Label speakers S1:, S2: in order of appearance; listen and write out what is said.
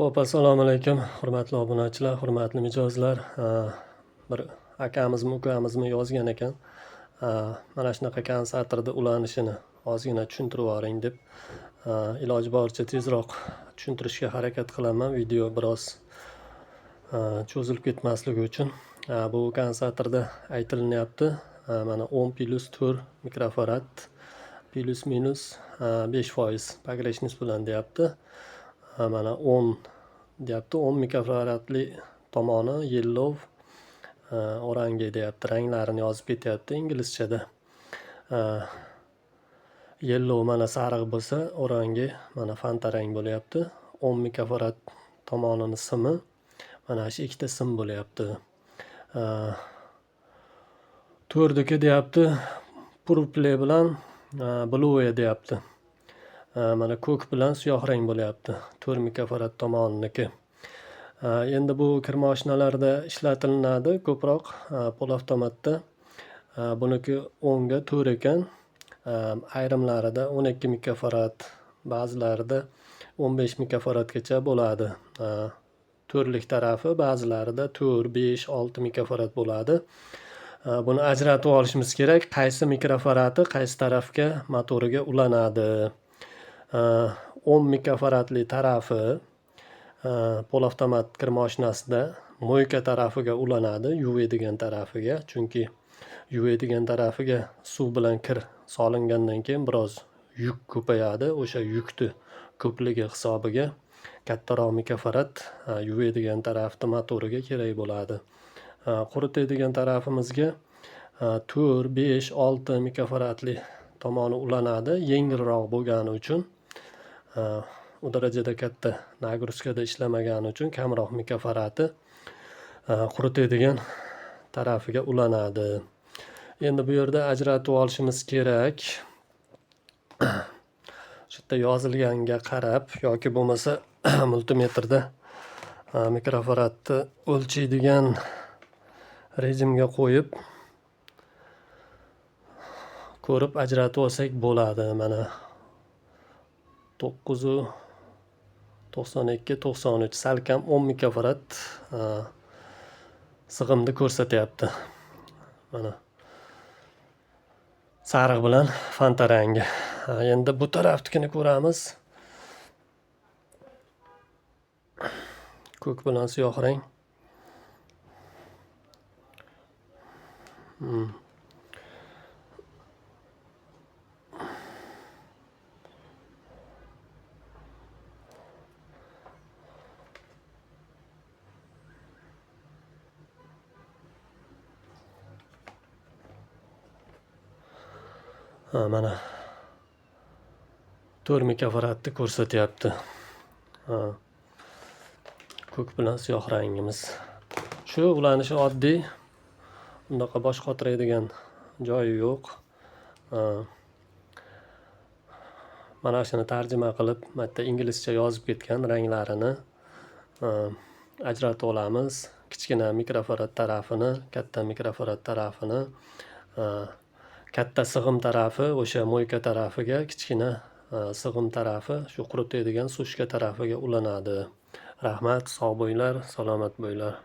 S1: Xo'p, assalomu alaykum, hurmatli obunachilar, hurmatli mijozlar. Bir akamizmi, ukamizmi yozgan ekan. Mana shunaqa kondensatorni ulanishini ozgina tushuntirib yuboring deb. Iloji boricha tezroq tushuntirishga harakat qilaman. Video biroz cho'zilib ketmasligi uchun. Bu kondensatorda aytilinyapti. Mana 10 plus 4 mikrofarad plus minus 5% pogreshность bilan deyapti. Mana 10 deyapti. 10 mikrofaradli tomoni yellow, orange deyapti. Ranglarini yozib ketyapti inglizchada. Yellow mana sariq bo'lsa, orange mana fanta rang bo'lyapti. 10 mikrofarad tomonini simi mana shu ikkita sim bo'lyapti. To'rdiki deyapti, purple bilan blue deyapti. Mana ko'k bilan siyoh rang bo'lyapti. 4 mikrofarad tomoniniki. Endi bu kir mashinalarda ishlatilinadi ko'proq, polavtomatda. Buniki 10 ga 4 ekan. Ayrimlarida 12 mikrofarad, ba'zilarida 15 mikrofaradgacha bo'ladi. 4lik tarafi ba'zilarida 4, 5, 6 mikrofarad bo'ladi. Buni ajratib olishimiz kerak, qaysi mikrofaradi qaysi tarafga motoriga ulanadi. 10 mikrofaradli tarafi polavtomat kir mashinasida moyka tarafiga ulanadi, yuvadigan tarafiga, chunki yuvadigan tarafiga suv bilan kir solingandan keyin biroz yuk ko'payadi. O'sha yukni ko'pligi hisobiga kattaroq mikrofarad yuvadigan tarafni motoriga kerak bo'ladi. Quritadigan tarafimizga 4, 5, 6 mikrofaradli tomoni ulanadi, yengilroq bo'lgani uchun. U darajada katta nagruzkada ishlamagani uchun kamroq mikrofaradi quritadigan tarafiga ulanadi. Endi bu yerda ajratib olishimiz kerak. Shu yerda yozilganga qarab yoki bo'lmasa multimetrda mikrofaradni o'lchaydigan rejimga qo'yib ko'rib ajratib olsak bo'ladi. Mana to'qqiz yu to'qson ikki, to'qson uch, salkam 10 mikrofarad sig'imni ko'rsatyapti. Mana sariq bilan fanta rangi. Endi bu tarafnikini ko'ramiz. Ko'k bilan siyoh rang. Ha, mana 4 mikrofaradni ko'rsatyapti. Ha. Ko'k bilan siyoh rangimiz. Shu ulanishi oddiy. Undaqa bosh qotiradigan joyi yo'q. Ha. Mana shuni tarjima qilib, bitta inglizcha yozib ketgan ranglarini, ha, ajratib olamiz. Kichkina mikrofarad tarafini, katta mikrofarad tarafini, ha, katta sig'im tarafi o'sha moyka tarafiga, kichkina, ha, sig'im tarafi shu quritadigan sushka tarafiga ulanadi. Rahmat, sog' bo'linglar, salomat bo'linglar.